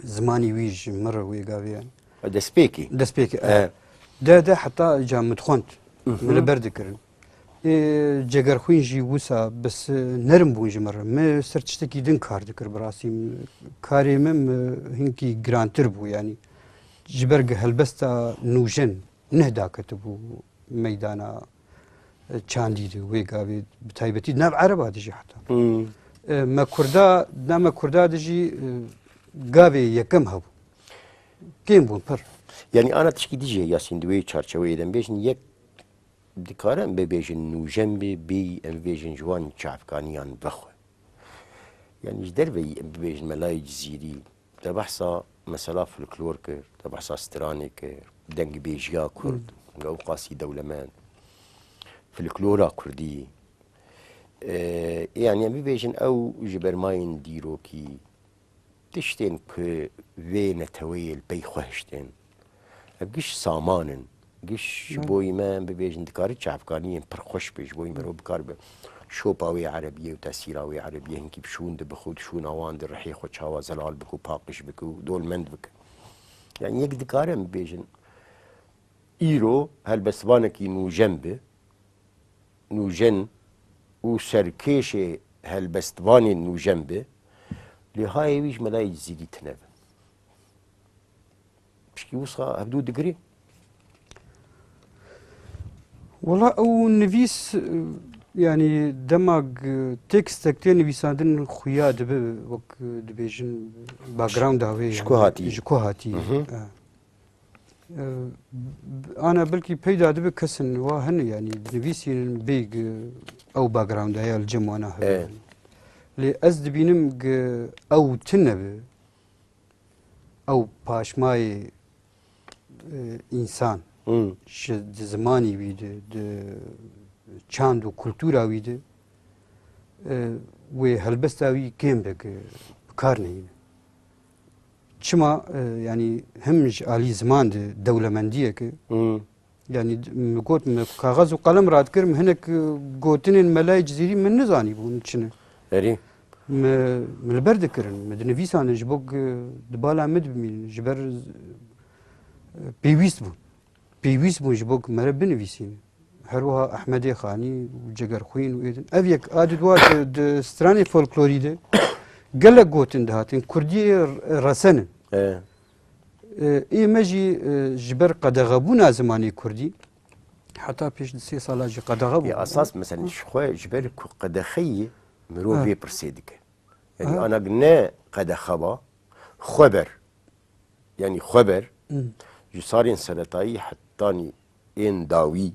Zimanî wî ji min re wê gavê yani. Destpêkî. Destpêkî, E. e. De, de heta ca min dixwend. Mhm. Min li ber dikirin. Ê, cegerxwîn jî wisa bes, e, nerm bûn ji min re. Min ser tiştekî din kar dikir bi rastî. Karê min, min hinkî girantir bû yani. Ji ber ku helbesta nûjen neh daketibû meydana, e, çandî de wê gavê, bi taybetî nav ereba de jî heta. Hmm. E, me kurda, na me kurda de jî, e, gavê yekem hebû. Kêm bûn pir. Yani ana tişkî dijî ye Yasîn, di wê çarçeweyê de em bêjin, yek dikare em bibêjin nûjen bê, bêyî em bibêjin ji wan çavkaniyan vexwe. Yani ji derveyî em bibêjin Melayê Cizîrî, te behsa mesela folklor kir, te behsa stranê kir, dengbêjiya kurd, Hmm. ew qasî dewlemend, folklora kurdî. E, yani em bibêjin ew ji bermayên dîrokî, tiştên ku vê neteweyê li pey xwe hiştin. Ev giş saman in. Giş ji Belê. bo yî me em bibêjin dikare çavkaniyên pir xweş be, ji bo yî merov bikaribe şopa wê erebiyê û tesîra wê erebiyê hinkî bi şûn de bixwe û di şûna wan de rihê xwe çawa zelal bike û paqij bike û dolmend bike. Yani yek dikare em bibêjin îro helbestvanekî nûjen be, nûjen û serkêşê helbestvanên nûjen bi, lê hayê wî ji melayê Cizîrî tune bi. Pişkî wisa hevdû digirî? Wela ew nivîs, e, yanî dema g-, tekstek tê nivîsandin xuya dibe wek, e, dibêjin backgrounda wê, ji ku hatî? Ji ku hatî? Mhm. E. E, b-, ana belkî peyda dibe kesin wa hene, yanî dinivîsînin bêg ew backgrounda ya li cem wana hebe. E. Lê ez dibînim g-, ew tune bi. Ew paşmayê, e, însan Hmm. ji, di zimanî wî de, di çand û kultura wî de, e, wê helbesta wî kêm be ke bi kar neyîne. Çima, e, yanî him ji alî ziman de dewlemendiyeke, Hmm. Yanî d-, min got, min kaxez û qelem radikirim, hinek, e, gotinên Melayê Cizîrî min nizanîbûn çi ne. Erê. Mi, mi li ber dikirin, mi dinivîsandin ji bo ku di bala min de bimînin, ji ber, e, pêwîst bûn. Pêwîst bûn ji bo ku mere binivîsînin. Her wiha Ehmedê Xanî û Cegerxwîn û êdin. Ev yek a di dua di, di stranê folklorî de gelek gotin dihatin. Kurdiyê r-, resen in. E. E, ê me jî, e, ji ber qedexebûna zimanê kurdî, heta pêş di sê sala jî qedexe bû. Ya esas, mesela, ji xwe, ji ber ku qedexeyî mirov Ha. vê pirsê dike. Yani Ha. anak ne qedexe ba, xweber. Yani xweber, Hmm. ji sarên seretayî hetanî ên dawî,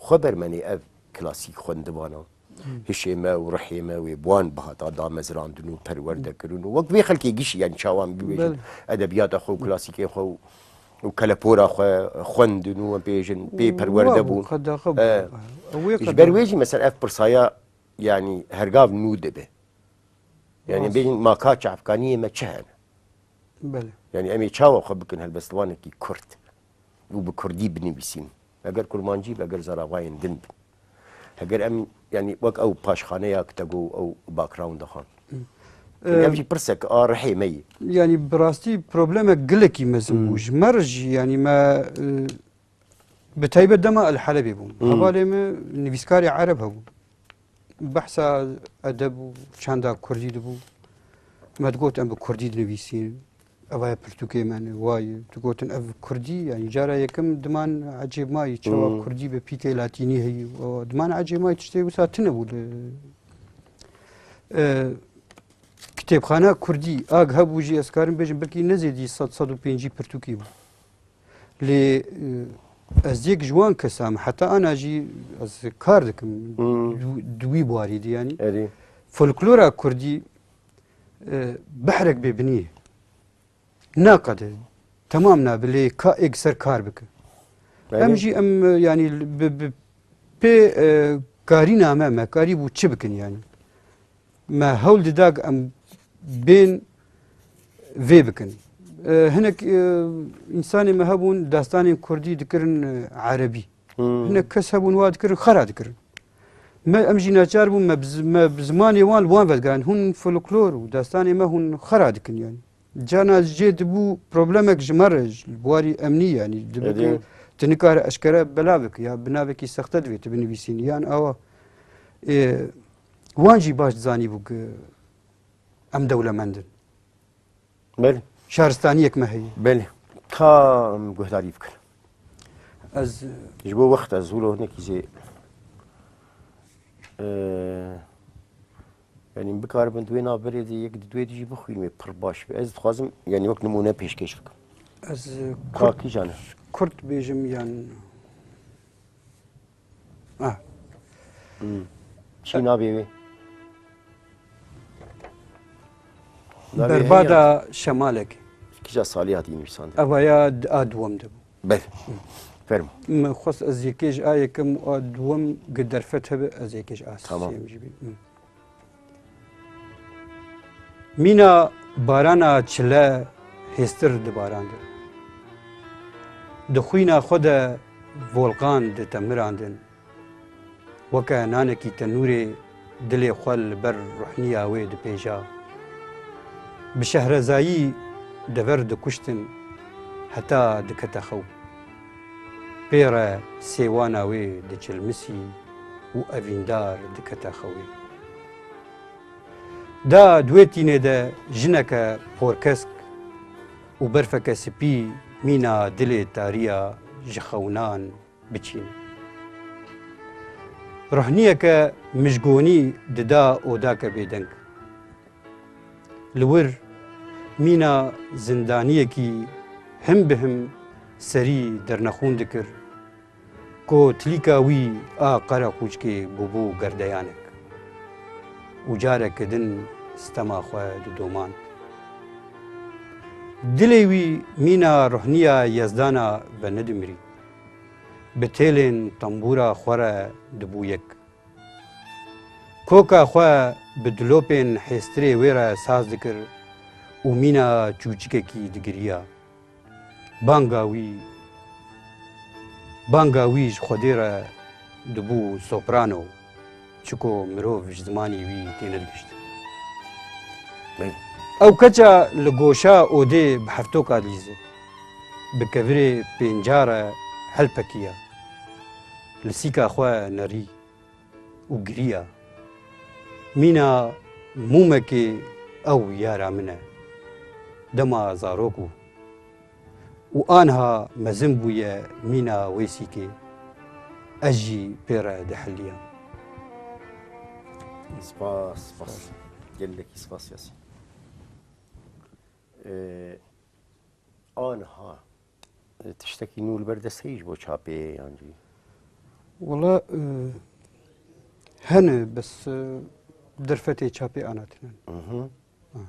xweber menê ev klasîk xwendibana. Hmm. Hişê me û rihê me wê bi wan bihata damezrandin û perwerde kirin û wek vê xelkê gişî, yani çawan bibêjin, Belê. edebiyata xwe û klasîkê xwe û, û kelepora xwe xwendin û em bêjin pê perwerde Wa bû, bûn. qedexe bû. E, Ew wê Ji qedexe. ber wê jî mesela ev pirsaya, yani hergav nû dibe. Yani Rast. bêjin maka çavkaniyê me çi hene? Belê. Yani em ê çawa xwe bikin helbestvanekî kurd û bi kurdî binivîsîn? Eger kurmancî be, eger zaravayên din bin. Heger em, yani wek ew paşxaneya kitego ew background dixan. Hı. Yani ev Ee, jî pirsek a rihê me yî. Yani bi rastî problemek gelekî mezin bû. Hmm. Ji me re jî, yani me, e, Bi taybet dema El Helebê bûm. Hmm. Hevalê min nivîskarê Ereb hebû. Behsa edeb û çanda kurdî dibû. Me digot em bi kurdî dinivîsîn. Eva ye pirtûkê me ne, wa ye. Digotin ev kurdî, yani cara yekem diman ecêb mayî, çawa Hmm. kurdî bi pîtê latînî heyî. Û diman ecêb mayî tiştê wisa tune bû li, e, kitêbxana kurdî. Ag hebû jî ez karim bêjim belkî ne zêdî sed, sed û pêncî pirtûkî bû. Lê, e, ez yek ji wan kesan me, heta ana jî ez kar dikim Hmm. di, di wî buarî de, yanî. Erê. Folklora kurdî, e, behrek bêbinî ye. Naqede, temam nabe, lê ka êk ser kar bike. Erê. Em jî em, e, yanî bi, bi pê, e, karîna me, me karîbû çi bikin, yanî. Me hewl dida ku em bên vê bikin. E, hinek, e, însanê me hebûn, destanên kurdî dikirin, e, erebî. Hmm. Hinek kes hebûn, wa dikirin, xera dikirin. Me, em jî neçar bûn, me bi z-, me bi zimanê wan li wan vedigiran. Hûn folklor û destanê me hûn xera dikin, yanî. Carna jê dibû problemek ji me re, ji, li warî emnî, yanî, dibe Êdî. ku tu nikare eşkere belav bike, ya bi navekî sexte divê tu binivîsînî, yan awa. Ê, wan jî baş dizanîbû ku em dewlemend in. Belê. Şaristaniyek me heye. Belê. Ka em guhdarî bikin. Ez Ji bo wext ez wilo hinekî jê, e, yanî bikaribin di wê navberê de yek di duê de jî bixwînim, wê pir baş be. Ez dixwazim, yanî wek nimûne pêşkêş bikim. Ez, e, Ka kurt, kîjan e? Kurt bêjim yan. Ah. Hmm. Çi navê wê? Navê Berbada heye? Şemalek. Kîja salî hatî nivîsandin? Evaya d-, a duwem de bû. Belê. Fermo. Min xwest ez yekê ji a yekem û a duwem gi derfet hebe, ez yekê ji a Tamam. sêyem jî bî. Hı. Mîna barana çile hêstir dibarandin. Di xwîna xwe de volqan ditemirandin. Weke nanekî tenûrê dilê xwe li ber ruhniya wê dipêja. Bi şehrezayî dever dikuştin heta dikete xew. Pê re sêwana wê diçilmisî. û evîndar dikete xewê. Da di wê tînê de jineke porkesk û berfeke spî mîna dilê tariya ji xewnan biçîn. Rohniyeke mijgonî dida odake bêdeng. Li wir mîna zindaniyekî him bi him serî dernexûn dikir, ku tilîka wî a qereqûçkê bûbû gerdeyanek û careke din stema xwe didomand. Dilê wî mîna rohniya Yezdana venedimirî. Bi têlên tembûra xwe re dibû yek. Koka xwe bi dilopên hêstirê wê re saz dikir û mîna çûçikekî digiriya. Banga wî, banga wî ji Xwedê re dibû soprano, çiko mirov ji zimanî wî tênedigihiştin. Belê. Ew keça li goşa odê bi heftoka dilîze, bi kevirê pênca re helpekiya, li sîka xwe nerî û giriya. Mîna mûmekê ew yara min e. Dema zarok bû û anha mezin bûye mîna wê sîkê, ez jî pê re dihiliyam. Spas, spas. Gelekî spas Yasîn. Ee, anha. Tiştekî nû li ber destê yî ji bo çapê ye yan jî? Wala, e, hene, bes, e, derfetê çapê ana tune. Mhm. Ha.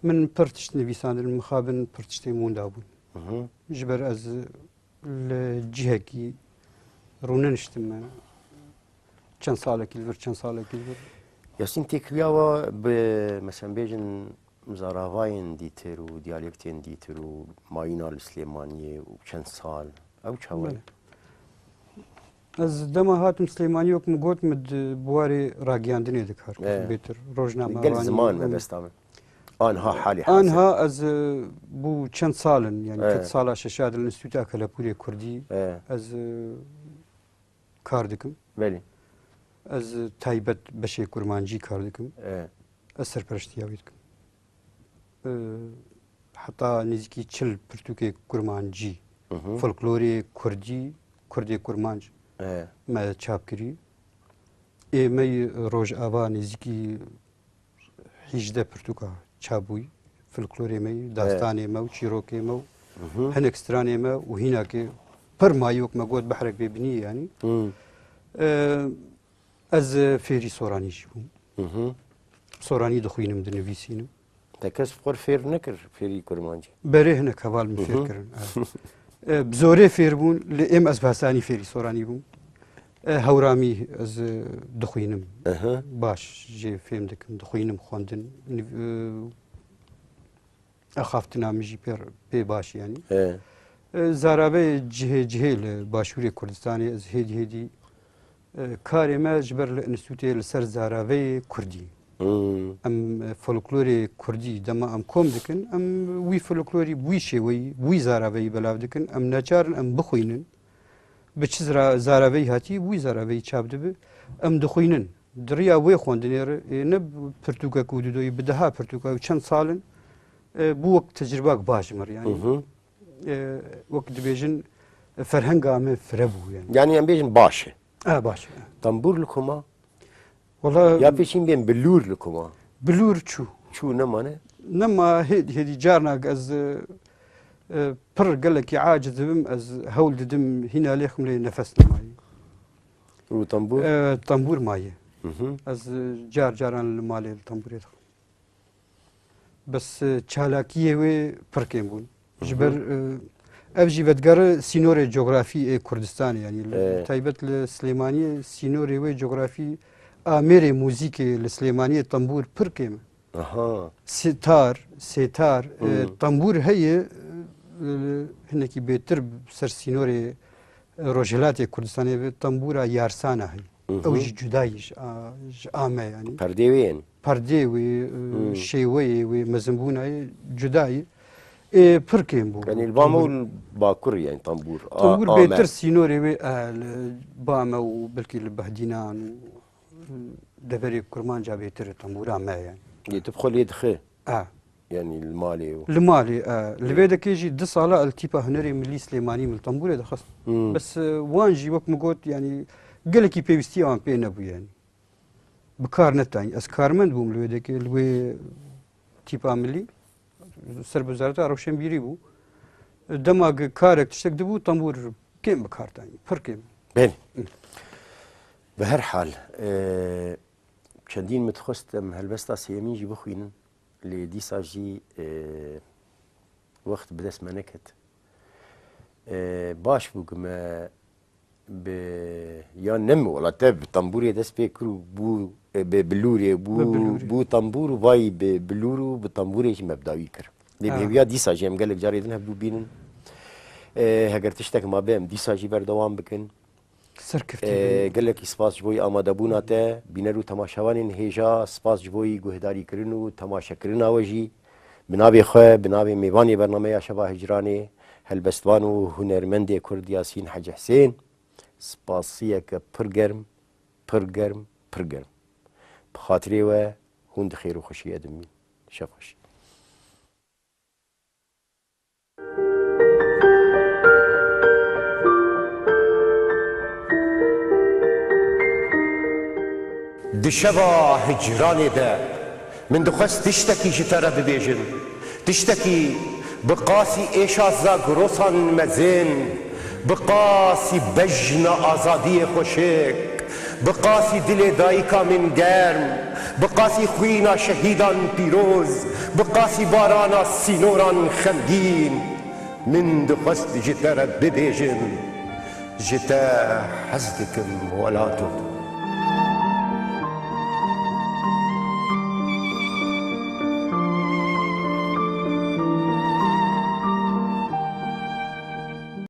Min pir tişt nivîsandin, mixabin pir tiştê min winda bûn. Mhm. Ji ber ez li cihekî rûneniştime. Çend salekî li vir, çend salekî li vir. Yasîn têkiliya we bi, mesela, bêjin zaravayên dîtir û diyalektên dîtir û mayîna li Silêmaniyê û çend sal, ew çawa ye? Belê. Ez dema hatim Silêmaniyê, wek min got, min di buwarê ragiyandinê de kar kir, Evet. bêtir rojnamevanî. Gel ziman Evet. mebesta min. Anha halî hazir. Anha ez, e, bû çend sal in, yani Evet. ket sala şeşa di Înstîtuta Kelepûrê Kurdî Evet. ez, e, kar dikim. Belê. Ez taybet beşê kurmancî kar dikim. E. Ez serpereştiya wî dikim. E, heta nêzîkî çil pirtûkê kurmancî, Mhm. folklorê kurdî, kurdê kurmanc E. me çap kirî. Ê me yî Rojava nêzîkî hîjdeh pirtûka çap bûyî. Folklorê me yî, dastanê me û çîrokê me û Mhm. hinek stranê me û hînakê pir mayî, wek me got, behrek bê binî ye, yanî. Hmm. E, ez fêrî soranî jî bûm. Mhm. Soranî dixwînim, dinivîsînim. Te kes xwe fêr nekir fêrî kurmancî? Berê hinek heval min fêr Mhm. kirin, evet. E, bi zorê fêr bûn, lê êm ez bi hesanî fêrî soranî bûm. E, hewramî ez, e, dixwînim. Aha. Baş jê fêm dikim, dixwînim xwendin. Niv-, e, axaftina min jî pê, pê baş, yanî. He. E, zaraveyê cihê cihê li Başûrê Kurdistanê ez hêdî hêdî, e, karê me ji ber li înstîtûtê li ser zaraveyê kurdî. Hmm. Em, e, folklorê kurdî dema em kom dikin, em wî folklorî bi wî şêweyî, bi wî zaraveyî belav dikin. Em neçar in em bixwînin. Bi çi zira-, zaraveyî hatî, bi wî zaraveyî çap dibe. Em dixwînin. Di riya wê xwendinê re, ê, ne bi pirtûkek û dudoyî, bi deha pirtûka û çend sal in, e, bû wek tecribak baş ji me re, yanî. Mhm. E, wek dibêjin, e, ferhenga me fire bû, yanî. Yanî em bêjin baş e. E, baş e. Tembûr li ku ma? Wala Ya pêşîn bên bilûr li ku ma? Bilûr çû. Çû nemane? Nema, hêdî, hêdî carnak ez, e, e, pir gelekî aciz dibim, ez hewl didim, hîna lêxim lê nefes nemayî. Û tembûr? E, tembûr maye. Mhm. Ez, e, car caran li malê li tembûrê dixwim. Bes, e, çalakiyê wê pir kêm bûn. Ji ber, Mhm. e, ev jî vedigere sînorê cografî ê Kurdistanê, yanî li, Evet. taybet li Silêmaniyê sînorê wê cografî, amêrê muzîkê li Silêmaniyê tembûr pir kêm e. Aha. Sitar, sêtar, e, Hmm. tembûr heye, e, hinekî bêtir ser sînorê, e, Rojhilatê Kurdistanê ve tembûra Yarsana heye. Mhm. Ew jî cuda ye ji a-, ji ame, yanî. Perdê wê yên. Perdê wê, e, Hmm. şêweyê wê, mezinbûna wê cuda ye. Ê, pir kêm bû. Yanî li Bame û li Bakur, yanî tembûr. A- Tembûr ame. Bêtir sînorê wê e, li Bame û belkî li Behdînan û deverê Kurmanca bêtir e tembûra me yani. Yê tu bi xwe lê dixî. E. Yanî li malê û. Li malê, e, li vê dekê jî du sala li tîpa hunerê milî Silêmanî min li tembûrê dixist. Hmm. Bes, e, wan jî wek min got, yanî gelekî pêwîstiya wan pê nebû yani. Bi kar netayî. Ez karmend bûm li wê dekê, li wê tîpa milî. Ser bi wezareta rewşenbîrî bû. Dema ki karek tiştek dibû, tembûr kêm bi kar tayî. Pir kêm. Belê. Bi her hal, e, çendîn min dixwest em helbesta sêyemîn jî bixwînin. Lê dîsa jî, e, wext bi dest me neket. E, baş bû ku me bi, ya ne mi wela te bi tembûrê dest pê kir û bû, e, bi bilûrê, bû, Bi bilûrê. Bû tembûr û vayî bi bilûr û bi tembûrê jî me bi dawî kir. Lê bi Ha. Hêviya dîsa jî em gelek carê din hev bû bînin. E, heger tiştek ma be em dîsa jî berdewam bikin. Serkeftî Ee, be. Gelekî spas ji bo amadebûna te. Bîner û temaşevanên hêja, spas ji bo guhdarîkirin û temaşekirina we jî. Bi navê xwe, bi navê mêvanê bernameya Şeva Hicranê, helbestvan û hunermendê Kurd Yasîn Hecî Hisên, spasiyeke pir germ, pir germ, pir germ. Bi xatirê we hûn di xêr û xweşiyê de bimîn. Şev xweş. Di şeva hicranê de min dixwest tiştekî ji te re bibêjim. Tiştekî bi qasî êşa zagrosan mezin, bi qasî bejna azadiyê xweşik, bi qasî dilê dayika min germ, bi qasî xwîna şehîdan pîroz, bi qasî barana sînoran xemgîn, min dixwest ji te re bibêjim, ji te hez dikim welato.